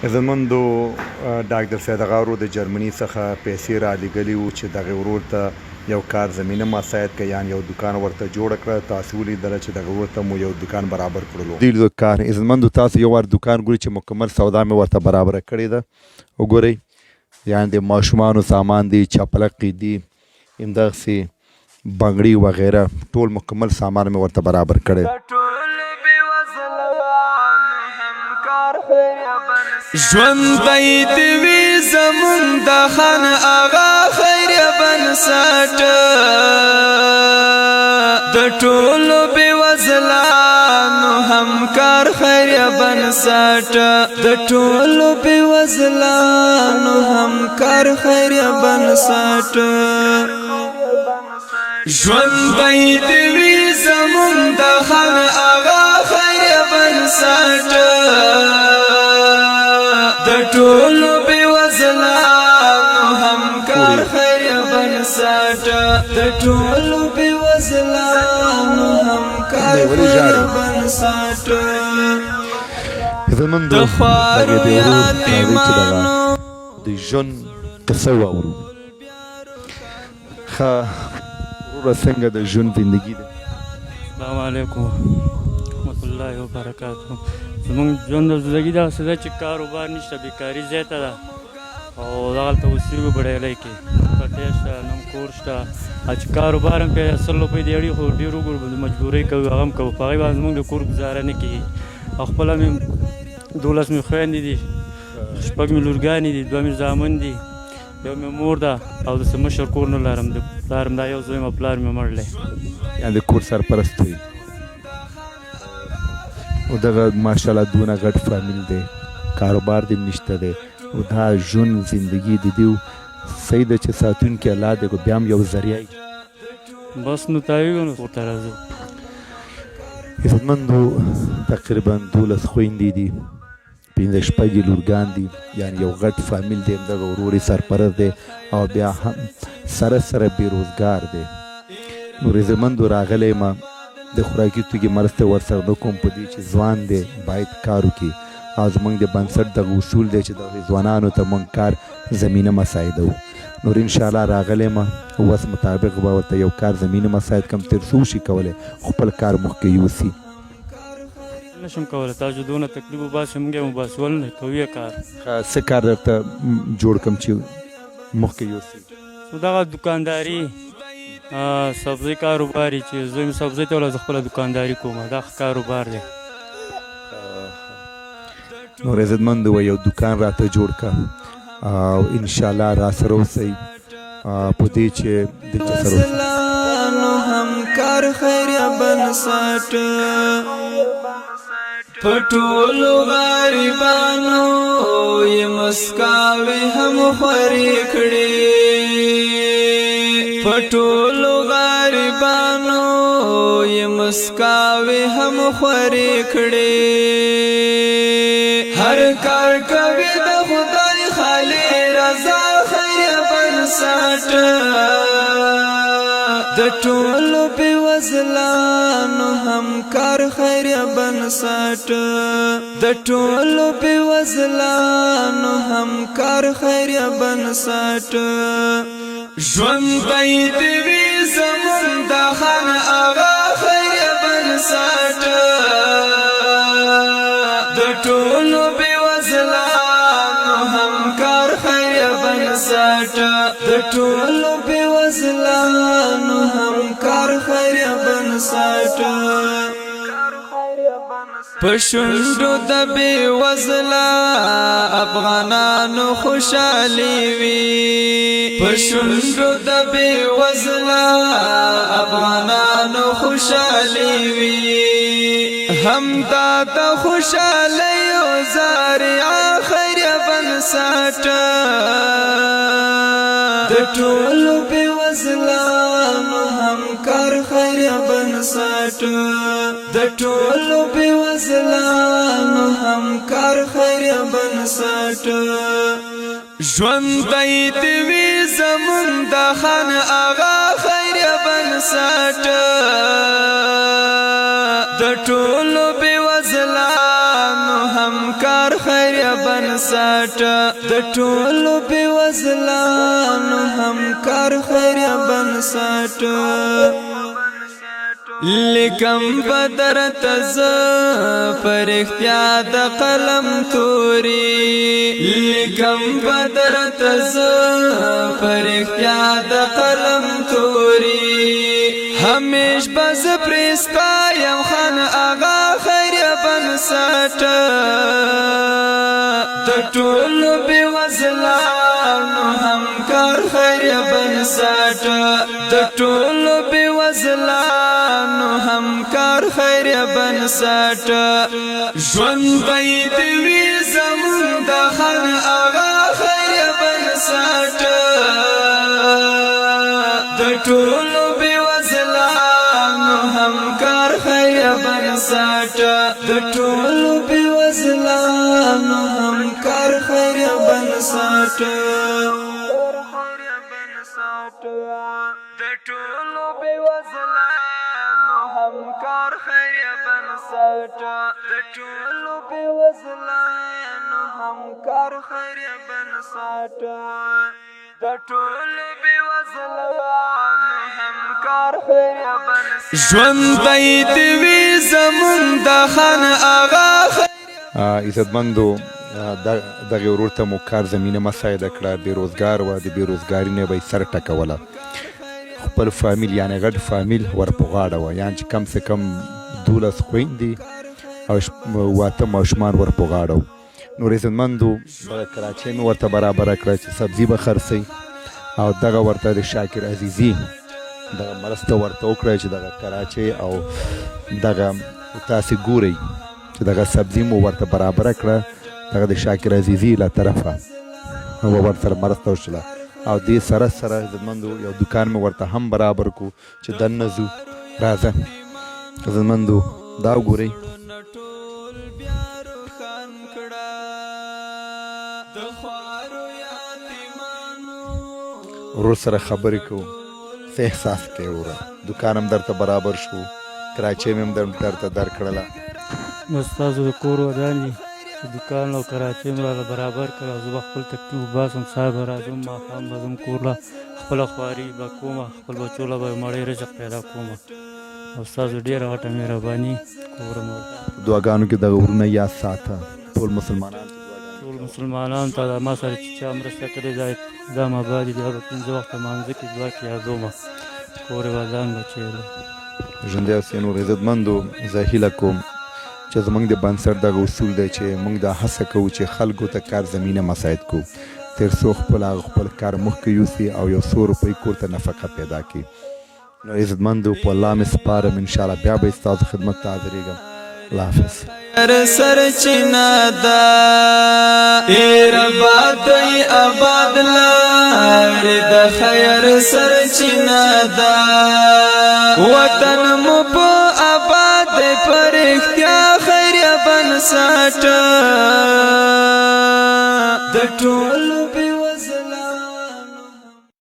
عزتمندو ډاکتر سید اغا ورور د جرمني څخه پیسې رالیږلي وو چې دغه ورور ته یو کار زمینه مساعد که یان یو دوکان ورته جوړ کړه. تاسو ولیدله چې دغه ورور ته مو یو دوکان برابر کړلو. دی کار عزتمندو تاسو یو وار دوکان ګوري چې مکمل سودا مې ورته برابره کړې ده. وګورئ یان د ماشومانو سامان دی، چپلقې دي، همدغسې بنګړي وغیره، ټول مکمل سامان مې ورته برابر کړی. ژوندی دې وي زمونږ د خان اغا خیر بنسټ، د ټولو بېوزلانو همکار خیر بنسټ، د ټولو بېوزلانو همکار خیر بنسټ. ژوندی دې وي زمونږ د خان اغا خیر بنسټ، د ټولو بېوزلانو همکار خیر بنسټ، د ټولو بېوزلانو همکار خیر بنسټ. عزتمندو د خوارو دغه د ورور راځئ چې دغه یتیمانو د ژوند قصه واورو. ښه وروره، څنګه د ژوند زندگی ده؟ السلام علیکم ورحمت الله وبرکاته. زمونږ ژوند او زندګي داسې ده چې کاروبار نشته، بیکاري زیاته ده او دغلته اوسېږو په ډیلۍ کې، نه پټی شته نه هم کور شته. او چې کاروبار هم پیدا 100 روپۍ دیاړي خو ډېر وګورو د مجبورۍ کوو، هغه هم کوو، په هغې باندې زمونږ د کور ګزاره نه کېږي. او خپله مې 12 مې خویندې دي، 6 مې لورګانې دي، 2 مې زامن دي، یو مې مور ده او د څه مشر کور نه لرم. د پلار دا یو زوی یم، پلار مې مړ دی. یعنې د کور سرپرست وي او دغه ماشاءالله دونه غټ فامیل دی، کاروبار دې نشته دی او دا ژوند زندگی د دیو صحیح ده چې ساتونکی الله دی، خو بیا هم یو ذریعه وي. بس نو تاویږو نو کور ته راځو. عزتمندو تقریبا 12 خویندې دي، 5 6 یې لورګان دي، یعنی یو غټ فامیل دی. همدغه ورور یې سرپرست دی او بیا هم سره سره بې روزګار دی. نو عزتمندو راغلی یم د خوراکي توکي مرسته ورسره نه کوم، په دې چې ځوان دی باید کار وکړي او زموږ د بنسټ دغه اصول دی چې دغه ځوانانو ته موږ کار زمینه مساعدوو. نور انشاءالله راغلی یم وس مطابق به ورته یو کار زمینه مساعد کړم تر څو وشي کولی خپل کار مخکې یوسي. نشم کولی، تاسو دونه تکلیف وباسئ، موږ یې وباسو، ولې نه کوي یې کار؟ څه کار درته جوړ کړم چې مخکې یوسي؟ نو دغه دکانداري، سبزۍ کاروبار چې زوی مې سبزۍ ته ولاړ، زه خپله دکانداري کوم، دا ښه کاروبار دی. نور عزتمند و یو دکان راته جوړ که او انشاءالله را سره اوسئ په دې چې د چا سره اوسئ. وزلانو همکار خیر بنسټ، په ټولو غریبانو یې مسکاوې هم خورې کړې، په ټولو غریبانو یې مسکاوې هم خورې کړې. هر کار کوي د خدای خالي رضا خیر بنسټ، د ټولو بېوزلانو همکار خیر بنسټ، د ټولو بېوزلانو همکار خیر بنسټ. ژوندی دې وي زمونږ د خان اغا خیر بنسټ، د ټولو بېوزلانو همکار خیر بنسټ، د ټولو بېوزلانو همکار خیر بنسټ. په شونډو د بېوزله افغانانو خوشحالي وي، په شونډو د بېوزله افغانانو خوشحالي وي، همدا د خوشحالیو ذریعه خیر بنسټ، د ټولو بېوزلانو همکار خیر بنسټ، د ټولو بېوزلانو همکار خیر بنسټ. ژوندی دې وي زمونږ د خان اغا خیر بنسټ، د ټولو بېوزلانو همکار خیر خیر بنسټ، د ټولو بې وزلانو همکار خیر بنسټ. لیکم بدر تز پرختیا د قلم توري، لیکم بدر تز پرختیا د قلم توري. همیش بز پرستا یم خان اغا خیر بنسټ، د ټولو بې وزلانو همکار خیر بنسټ، د ټولو بې وزلانو همکار خیر بنسټ. ژوند به دې وي زمونږ د خان اغا خیر بنسټ، د ټولو بې وزلانو همکار خیر بنسټ، د ټولو بې وزلانو همکار خیر بنسټ، د ټولو بې وزلانو همکار خیر بنسټ، د ټولو بې وزلانو همکار خیر بنسټ، د ټولو بې وزلانو همکار خیر بنسټ. ژوند دې وي زمونږ د خان اغا. عزتمندو، دغه ورور ته مو کار زمینه مساعده کړه. بې روزګار وه، د بې روزګاري نه به یې سر ټکوله. خپل فامیل یعنی غټ فامیل ور په غاړه وه، یعنی چې کم سه کم 12 خویندې او 8 ماشومان ور په غاړه وو. نو عزتمندو، دغه کراچۍ مې ورته برابره کړه چې سبزي به خرڅوي، او دغه ورته د شاکر عزیزي دغه مرسته ورته وکړه چې دغه کراچۍ او دغه تاسې ګورئ چې دغه سبزي مو ورته برابره کړه. دغه د شاکر عزیزي له طرفه ورسره مرسته وشوله، او دې سره سره عزتمندو یو دکان مې ورته هم برابر کو چې دننه ځو. راځه عزتمندو، دا وګورئ. ټول بیا روښان کړه د خوارو یتیمانو. ورور سره خبرې کوو. څه احساس کوې وروره؟ دکان هم درته برابر شو، کراچۍ مې هم درته درکړله. نو ستاسو د کور ودان دي چې دکان او کراچۍ مې راله برابر کړه. زه به خپل تکلیف وباسم، سهار به راځم، ماښام به ځم کور له، خپله خواري به کومه، خپل بچو له به مړۍ رزق پیدا کومه، او ستاسو ډېره غټه مهرباني، کور مو ودان. دعاګانو کې دغه ورونه یاد ساته، ټول مسلمانان. ټول مسلمانان ته، دا ما سره چې چا مرسته کړې ده، دا ما بادي دا به پنځه وخته لمانځه کې دعا کې یادومه. کور یې ودان، بچی له ژوندی اوسئ. نور عزتمندو، زه هیله کوم چې زمونږ د بنسټ دغه اصول دی چې موږ دا هڅه کوو چې خلکو ته کار زمینه مساعد کړو، تر څو خپل هغه خپل کار مخکې یوسي او یو څو روپۍ کور ته نفقه پیدا کړي. نو عزتمندو، په الله مې سپارم، انشاءالله بیا به ستاسو خدمت ته حاضرېږم. الله حافظ. خیر سرچینه ده، ای ربا دی آباد لار د خیر سرچینه ده. وطن مو په آباد دی پر اختیا خیر بنسټ، د ټولو